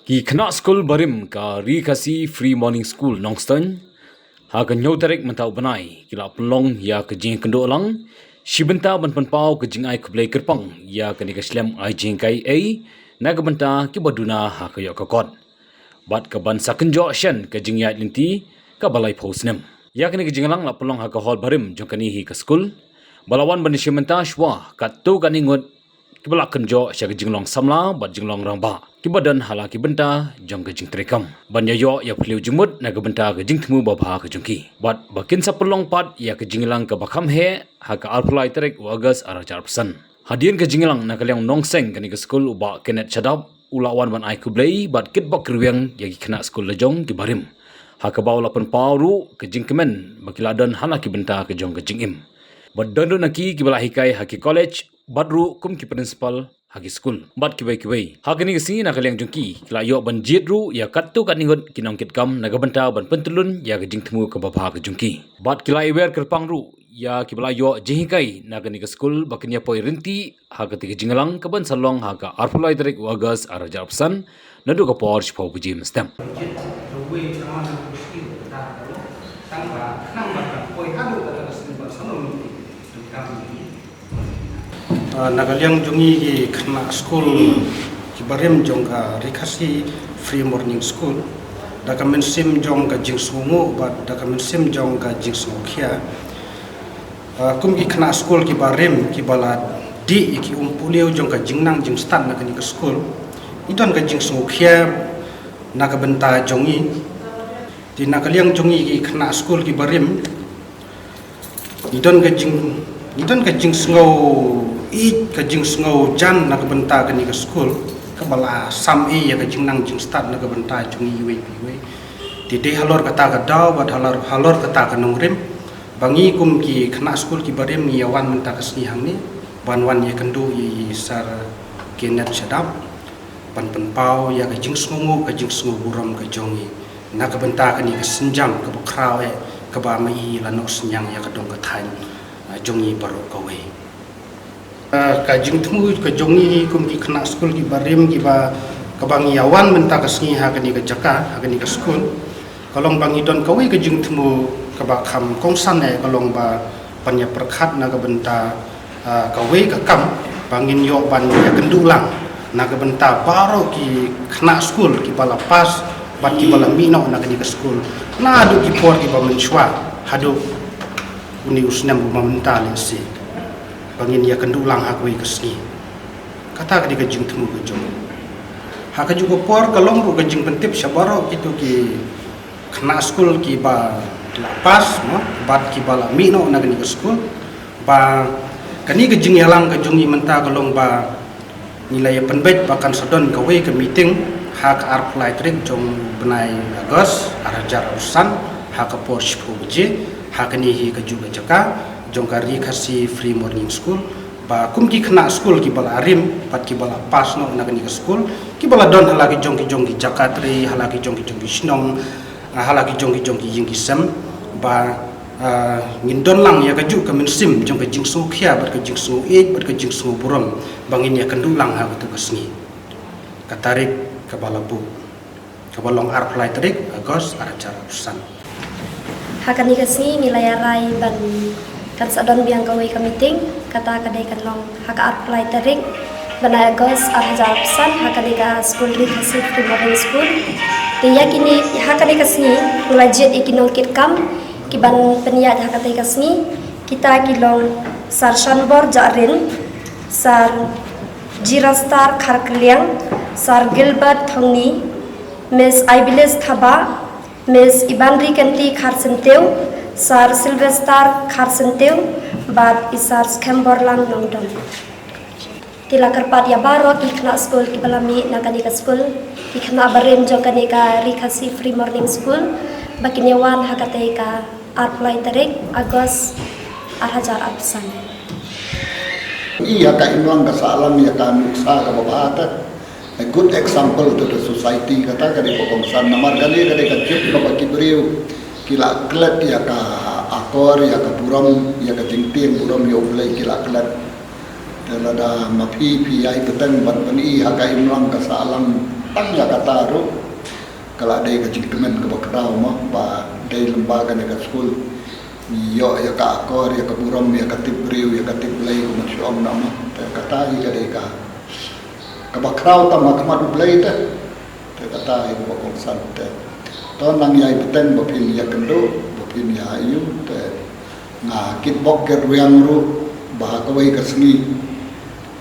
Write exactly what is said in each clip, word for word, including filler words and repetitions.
Ki khynnah skul barim ka Ri Khasi Free Morning School Nongstoiñ, ha ka hynñiew tarik mynta u bnai, ki la pynlong ïa ka jingkynduh lang shi bynta ban pynpaw ka jingai khublei kyrpang ïa kane ka shlem ai jinghikai ei na ka bynta kiba duna ha ka ïoh ka kot bad ka ban sa kynjoh shen ka jingïaid lynti kaba laiphew snem. Ïa kane ka jingïalang la pynlong ha ka hall barim jong kane hi ka skul, ba la wan ban ïashim bynta shuwa katto katne ngut kiba la kynjoh sha ka jinglong samla bad jinglong rangbah kiba don ha la ki bynta jong ka jingtrei kam, ban ïa ïoh ïa phylliew jingmut na ka bynta ka jingthmu babha ka jong ki. Bad ba kin sa pynlong pat ïa ka jingïalang kaba kham heh ha ka arphew lai tarik u August ar hajar arphew san. Hadien ka jingïalang na ka liang u nongseng kane ka skul u Bah Kenneth Shadap u la wan ban ai khublei bad kitbok kyrwiang ïa ki khynnah skul la jong ki barim, ha kaba u la pynpaw ruh ka jingkmen ba ki la don ha la ki bynta ka jong ka jingim. Bad don ruh na ki kiba la hikai ha ki college bad ruh kum ki principal ha ki skul bad kiwei kiwei. Ha kane ka sngi na ka liang jong ki, ki la ïoh ban jied ruh ïa katto katne ngut ki nongkitkam na ka bynta ban pyntyllun ïa ka jingthmu kaba bha ka jong ki. Bad ki la ïawer kyrpang ruh ïa kiba la ïoh jinghikai na kane ka skul ba kin ïa poi rynti ha katei ka jingïalang ka ban sa long ha ka arphew lai tarik u August ar hajar arphew san, naduh ka por shiphew baje mynstep. Ah, na ka liang jong ngi ki khynnah skul ki barim jong ka Ri Khasi Free Morning School, da ka mynsiem jong ka jingsngewnguh bad da ka mynsiem jong ka jingsngewkhia. Ah, kum ki khynnah skul ki barim kiba la dih ïa ki umpuliw jong ka jingnang jingstad na kane ka skul, i don ka jingsngewkhia na ka bynta jong ngi. Te na ka liang jong ngi ki khynnah skul ki barim, ngi don ka jing, ngi don ka jingsngew ïeit, ka jingsngew jan na ka bynta kane ka skul kaba la sam ei ïa ka jingnang jingstad na ka bynta jong ngi iwei pa iwei. Te dei halor kata ka daw bad halor, halor kata ka nongrim ba ngi kum ki khynnah skul ki barim ngi ïa wan mynta ka sngi hangne ban wan ïakynduh ïa i Sir Kenneth Shadap ban pynpaw ïa ka jingsngewnguh, ka jingsngewburom ka jong ngi na ka bynta kane ka synjam kaba khraw eh kaba ma i la noh synñiang ïa ka dong ka thaiñ, ah, jong ngi baroh kawei. Ah, ka jingthmu ka jong ngi kum ki khynnah skul ki barim kiba, kaba ngi ïa wan mynta ka sngi ha kane ka jaka, ha kane ka skul, ka long ba ngi don kawei ka jingthmu kaba kham kongsan eh, ka long ba ban ïa pyrkhat na ka bynta, ah, kawei ka kam ba ngin ïoh ban ïakynduh lang na ka bynta baroh ki khynnah skul kiba la pass bad kiba la mih noh na kane ka skul naduh ki por kiba mynshuwa haduh une u snem uba mynta lehse, ba ngin ïakynduh lang ha kawei ka sngi. Kata ka dei ka jingthmu ka jong ngi. Ha kajuh ka por ka long ruh ka jingpyntip sha baroh kito ki khynnah skul kiba la pass, no, bad kiba la mih noh na kane ka skul, ba kane ka jingïalang ka jong ngi mynta ka long ba ngi la ïa pynbeit ba kan sa don kawei ka meeting ha ka arphew lai tarik jong u bnai August ar hajar arphew san, ha ka por shiphew baje, ha kane hi kajuh ka jaka jong ka Ri Khasi Free Morning School, ba kum ki khynnah skul kiba la rim bad kiba la pass noh na kane ka skul, kiba la don ha la ki jong ki jong ki jaka trei, ha la ki jong ki jong ki shnong, ah, ha la ki jong ki jong ki ïing ki sem, ba, ah, ngin don lang ïa kajuh ka mynsiem jong ka jingsngewkhia bad ka jingsngewieit bad ka jingsngewburom ba ngin ïakynduh lang ha kato ka sngi, ka tarik kaba la buh, kaba long arphew lai tarik August ar hajar arphew san. Ha kane ka sngi ngi la ïa rai ban kan sa don biang kawei ka meeting, kata ka dei kan long ha ka arphew lai tarik bnai August ar hajar arphew san, ha kane ka skul Ri Khasi Free Morning School. Te ïa kine, ha kane ka sngi ngi la jied ïa ki nongkitkam ki ban pynïaid ha kata ka sngi. Kita ki long Sir Shanbor Jahrin, Sir Jirastar Kharkliang, Sir Gilbert Thongni, Miss Ibelis Thabah, Miss Ibanri Kenti Kharsyntiew, Sir Sylvester Kharsyntiew, bad i Sir Skhem Borlang Nongdon. Te la kyrpad ïa baroh ki khynnah skul kiba la mih na kane ka skul, ki khynnah barim jong kane ka Ri Khasi Free Morning School, ba kin ïa wan ha kata ka arphew lai tarik August ar hajar arphew san. Ïa ka imlang ka sahlang ïa ka nuksa kaba bha ta. A good example to the society, kata ka dei ka kongsan, namar kane ka dei ka juk kaba ki briew ki la klet ïa ka akor, ïa ka burom, ïa ka jingtieng burom ïa U Blei ki la klet. Te lada ma phi phi ïai bteng ban pyni ha ka imlang ka sahlang Tang ïa kata ruh ka la dei ka jingkmen kaba khraw mo, ba dei lem bad kane ka skul ngi ïoh ïa ka akor, ïa ka burom, ïa ka tip briew, ïa ka tip Blei, kumba shu ong na mo. Te kata hi ka dei ka kaba khraw tam ha khmat U Blei te. Te kata hi kaba kongsan te. To nang ïai bteng ba phin ïakynduh, ba phin ïa ïu te. Nga kitbok kitrwiang ruh ba ha kawei ka sngi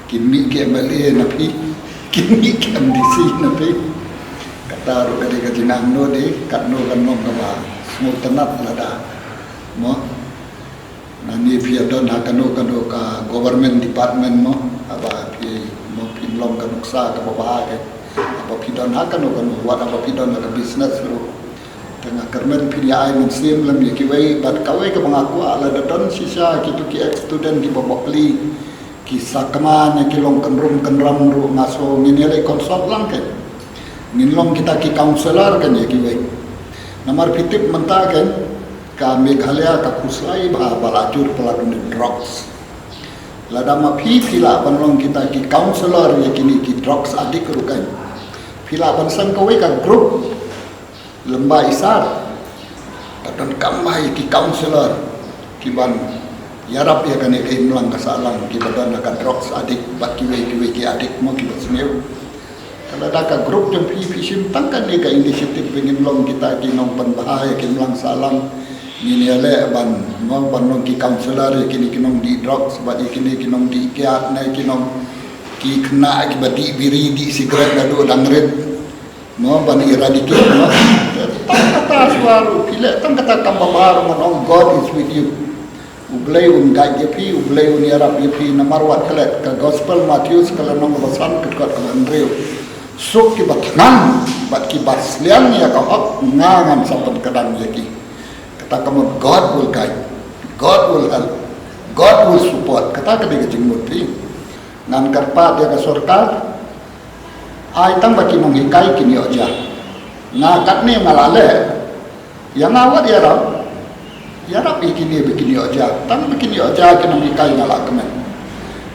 kin mih ki M L A na phi, kin mih ki M D C na phi. Kata ruh ka dei ka jingangnud, katno kan long kaba sngewtynnat lada mo. Nangne phi ïa don ha kano kano ka government department mo, haba phi mo phin long ka nuksa kaba bha ka. Haba phi don ha kano kano, wat haba phi don ha ka business ruh. Te nga kyrmen phin ïa ai mynsiem lem ïa kiwei, bad kawei kaba nga kwah, lada don shisha kito ki ex student kiba bokli, ki sakma ne ki long kynrum kynram ruh, nga sngew ngin ïa leit consult lang kein. Ngin long kita ki counsellor kein ïa kiwei. Namar phi tip mynta kein, ka Meghalaya ka khuslai bha ba la jur palat une u drugs. Lada ma phi phi lah ban long kita ki counsellor ïa kine ki drugs addict ruh kein, phi lah ban seng kawei ka group lem bad i Sir, ka donkam bha ïa ki counsellor ki ban ïarap ïa kane ka imlang ka sahlang kiba don ha ka drugs addict bad kiwei kiwei ki addict mo kiba sniew. Te lada ka group jong phi phi shim tang kane ka initiative ba ngin long kita ki nongpynbha ïa ka imlang sahlang, ngin ïaleh ban mo ban long ki counsellor ïa kine ki nongdih drugs bad ïa kine ki nongdih kiad ne ki nong ki khynnah kiba dih biri dih cigarette naduh dang rit. Mo ban eradicate mo. Tang kata shuwa ruh phi leh tang kata kam ba bha ruh, ngan ong God is with you. U Blei un guide ïa phi, U Blei un ïarap ïa phi, namar wat klet ka gospel Mathaios ka lynnong kaba san ka dkhot kaba hynriew. Suk kiba thngan bad kiba sliang ïa ka hok nga ngan sa pynkdang ïa ki. Kata ka mut God will guide, God will help, God will support. Kata ka dei ka jingmut phi. Ngan kyrpad ïa ka sorkar, ai tang ba ki nonghikai kin ïoh ja. Nga katne nga la leh. Ïa nga wat ïarap, ïarap ïa kine ba kin ïoh ja. Tang ba kin ïoh ja ki nonghikai nga la kmen.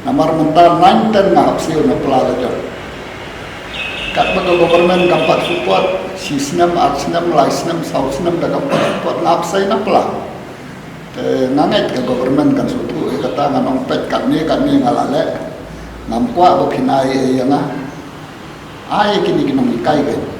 Namar mynta nine ten nga hap siew na pla la jong. Katba ka government kam pat support, shi snem, ar snem, lai snem, saw snem da kam pat support, nga hap sei na pla. Te nga ngeit ka government kan sngewthuh ïa kata, ngan ong peit katne katne nga la leh. Ngam kwah ba phin ai ei ïa nga. Ai ïa kine ki nonghikai kein.